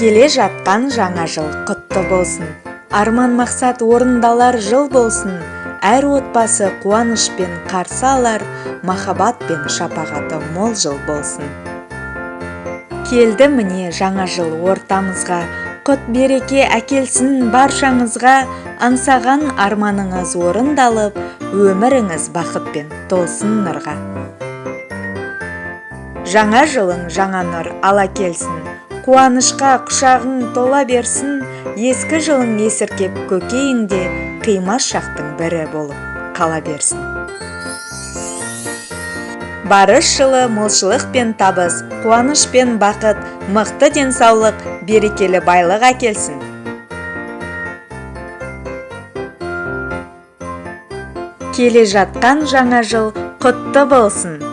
Келе жатқан жаңа жыл құтты болсын. Арман мақсат орындалар жыл болсын. Әр отбасы қуанышпен қарсы алар, махаббат пен шапағаты мол жыл болсын. Келді міне жаңа жыл ортамызға, құт береке әкелсін баршаңызға, аңсаған арманыңыз орындалып, өміріңіз бақытпен толсын нұрға. Жаңа жылың жаңа нұр ала келсін, қуанышқа құшағың тола берсін, ескі жылың есіркеп көкейіңде қимас шақтың бірі болып қала берсін. Барыс жылы молшылық пен табыс, қуаныш пен бақыт, мықты денсаулық, берекелі байлық әкелсін. Келе жатқан жаңа жыл құтты болсын.